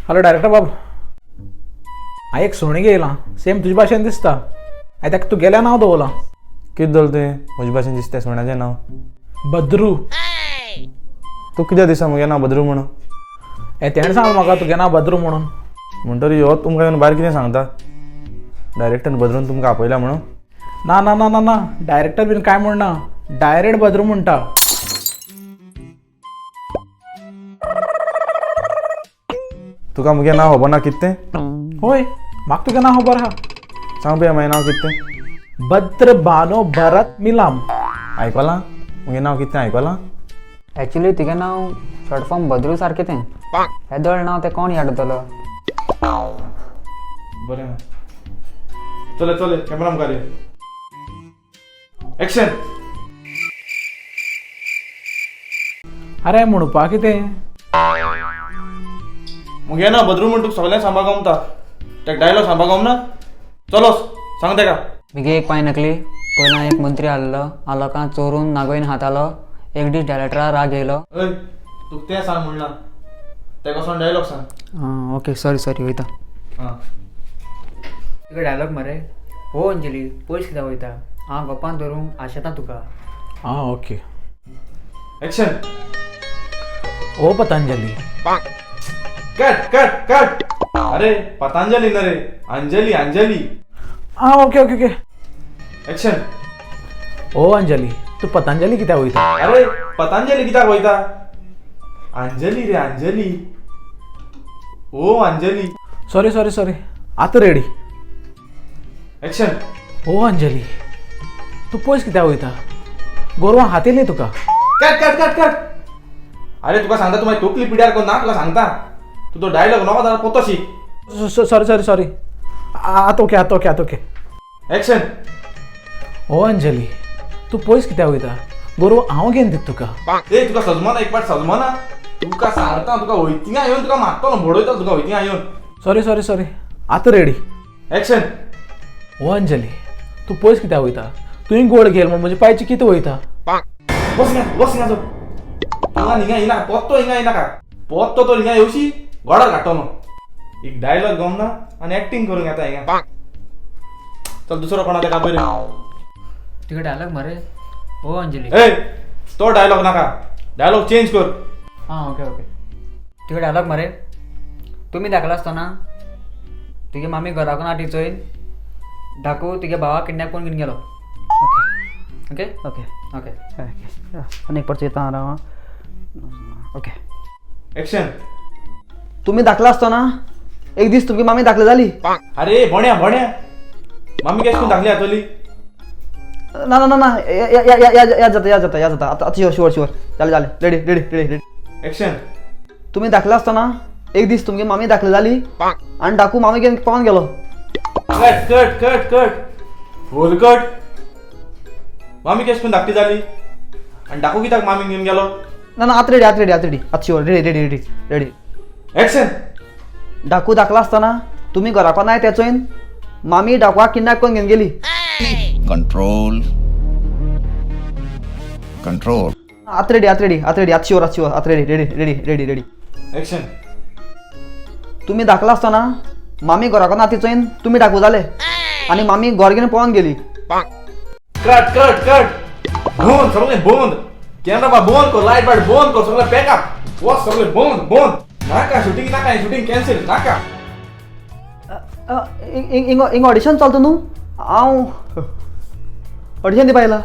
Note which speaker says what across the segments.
Speaker 1: Hello director बाब, हांवें एक सुणी घेयलां, सेम तुजे भाशेन दिसता. हांवें ताका तुगेलें नांव दवरलां.
Speaker 2: कितें दवरलें तुवें म्हजे भाशेन दिसता सुण्याचें नांव?
Speaker 1: बद्रू.
Speaker 2: तूं कित्याक दिसा म्हगेलें नांव बद्रू म्हणून?
Speaker 1: हे तेणें सांगलें म्हाका तुगेलें नांव बद्रू म्हणून.
Speaker 2: म्हणटरी ह्यो तुमकां येवन भायर कितें सांगता, डायरेक्टर बद्रून तुमकां आपयला म्हणून?
Speaker 1: ना ना ना ना ना, डायरेक्टर बीन काय म्हणना, डायरेक्ट बद्रू म्हणटा.
Speaker 2: तुका म्हगेलें नांव खबर ना कितें तें?
Speaker 1: होय, म्हाका तुगेलें नांव खबर आहा.
Speaker 2: सांग पळया म्हगेलें नांव कितें तें.
Speaker 1: भद्र बानो भरत मिलाम.
Speaker 2: आयकलां म्हगेलें नांव कितें तें आयकलां?
Speaker 3: एक्चुली तुगें नांव शॉर्ट फॉर्म बद्रू सारकें तें. हेदोळ नांव तें कोण याद जातलो?
Speaker 2: बरें, चले चले, कॅमेरा मुखार एक्शन.
Speaker 1: अरे म्हणपा कितें?
Speaker 2: मुगे ना बद्रू म्हण तुका सगळ्यांक सांगपाक गमता, तेका डायलॉग सांगपाक गमना? चलोस सांग तेका.
Speaker 3: मिगे एक पांय नकली. पयलो एक मंत्री आहलो, आ लोकांक चोरून नागोवन खातालो. एक दीस डायरेक्टरा राग येयलो.
Speaker 2: अय, तुका तें सांग म्हणलां, तेका वचोन डायलॉग सांग.
Speaker 3: आं ओके, सॉरी सॉरी, वयता.
Speaker 2: आं.
Speaker 3: तुका डायलॉग मरे. हो अंजली, पयस कित्याक वयता? हांव गोपान धरूंक आशेता तुका.
Speaker 1: आं okay.
Speaker 2: Action.
Speaker 1: O Patanjali.
Speaker 2: Cut cut cut. अरे पतंजली न रे, अंजली अंजली.
Speaker 1: आं okay okay okay.
Speaker 2: Action.
Speaker 1: ओ अंजली, तूं पतंजली कित्याक वयता?
Speaker 2: अरे पतंजली कित्याक वयता? अंजली रे अंजली, ओ अंजली.
Speaker 1: सॉरी सॉरी सॉरी, आतां रेडी.
Speaker 2: एक्शन.
Speaker 1: ओ अंजली, तूं पयस कित्याक वयता? गोरवां खातलीं तुका.
Speaker 2: Cut cut cut cut. अरे तुका सांगता, तूं मागीर तकली पिड्यार कर ना. तुका सांगता, तूं तो डायलॉग नको जाल्यार पोतो शीक.
Speaker 1: सॉरी सॉरी सॉरी, आतां ओके, आतां ओके, आतां ओके.
Speaker 2: एक्शन.
Speaker 1: ओ अंजली, तूं पयस कित्याक वयता? गोरवां हांव घेवन दिता तुका.
Speaker 2: ए तुका सजमना, एक पाट सजमना. तुका सांगता, तुका वयतिंगा येवन तुका मारतलो, बडयतलो तुका वयतिंगा येवन.
Speaker 1: सॉरी सॉरी सॉरी, आतां रेडी.
Speaker 2: एक्शन.
Speaker 1: ओ अंजली, तूं पयस कित्याक वयता? तुवें गोड घेयल म्हूण म्हजे पांयचे कितें वयता?
Speaker 2: बस हिंगा, बस हिंगा. तुका हिंगा येयना पोत्तो, हिंगा येयनाका पोत्तो. तो हिंगा येवशी गोडार काडटलो. एक डायलॉग गमना आनी एक्टींग करूंक येता हिंगा. चल, दुसरो कोणा तेका पयर.
Speaker 3: तुका डायलॉग मरे. ओ अंजली.
Speaker 2: ए तो डायलॉग नाका, डायलॉग चेंज कर.
Speaker 3: आं ओके ओके. तुका डायलॉग मरे. तुमी धाकलो आसतना तुगे मामी घराकून आटी चोयन धाकू तुगे भावाक किडनॅप करून घेवन गेलो. Okay
Speaker 4: okay
Speaker 3: okay.
Speaker 4: Okay, आनी एक परत येता हांव. ओके.
Speaker 2: एक्शन.
Speaker 4: तुमी धाकला आसतना एक दीस तुमची मामी धाकली जाली.
Speaker 2: अरे भण्या भण्या, मामी केश करून धाकली जातली?
Speaker 4: ना ना ना ना, याद जाता, याद जाता, याद जाता. आतां आतां sure sure sure, जालें जालें, ready ready ready ready.
Speaker 2: Action.
Speaker 4: तुमी धाकले आसतना एक दीस तुमगे मामी धाकली जाली आनी डाकू मामी घेवन पळोन गेलो.
Speaker 2: Cut cut cut cut, full cut. मामी केश करून धाकटी जाली आनी डाकू कित्याक मामी घेवन गेलो?
Speaker 4: ना ना, आतां रेडी, आतां रेडी, आतां रेडी, आतां sure, ready ready ready ready.
Speaker 2: Action.
Speaker 4: डाकू धाकला आसतना तुमी घरा नाय ते चोयन मामी डाकवाक किडनॅप करून घेवन गेली.
Speaker 5: Control, control.
Speaker 4: आतां रेडी, आतां रेडी, आतां रेडी, आतां शुअर, आतां शुअर, आतां ready ready ready ready ready.
Speaker 2: Action.
Speaker 4: तुमी धाकला आसतना मामी घराको ना ती चोयन तुमी डाकू जाले आनी मामी घर घेवन पळोन गेली.
Speaker 2: कट कट कट, बंद सगळें बंद. कॅमेरा बा बंद कर, लायट बायट बंद कर, सगळें पॅकअप वच, सगळें बंद बंद. नाका शुटींग, नाका शुटींग, कॅन्सल नाका.
Speaker 4: हिंग हिंग ऑडिशन चलता न्हू? हांव ऑडिशन दिवपा येयला.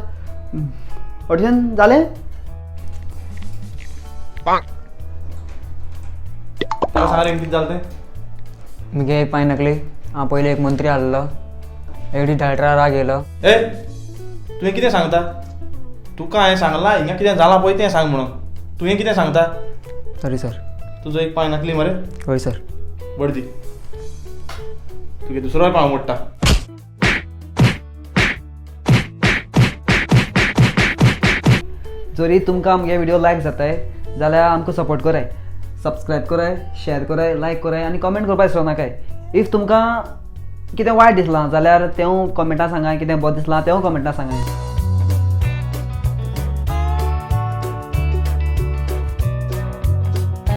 Speaker 4: ऑडिशन जालें?
Speaker 2: ताका सांग रे कितें जालें तें.
Speaker 3: मिगे एक पांय नकली. हांव पयलीं एक मंत्री आहलो. एक दीस डायरेक्टरा राग येयलो.
Speaker 2: ए तुवें कितें सांगता? तुका हांवें सांगलां हिंगा कितें जालां पळय तें सांग म्हणून. तुवें कितें सांगता?
Speaker 3: Sorry sir.
Speaker 2: तुजो एक पांय नकली मरे.
Speaker 3: हय सर.
Speaker 2: बरें दी, तुगे दुसरोय पांय मोडटा.
Speaker 4: जरी तुमकां आमगे व्हिडिओ लायक जाताय जाल्यार आमकां सपोर्ट कराय, सबस्क्रायब कराय, शेअर कराय, लायक कराय आनी कमेंट करपाक विसरो नाकाय. If तुमकां कितें वायट दिसलां जाल्यार तेंवूय कमेंटान सांगाय, कितें बरें दिसलां तेंवूय कमेंटान सांगाय.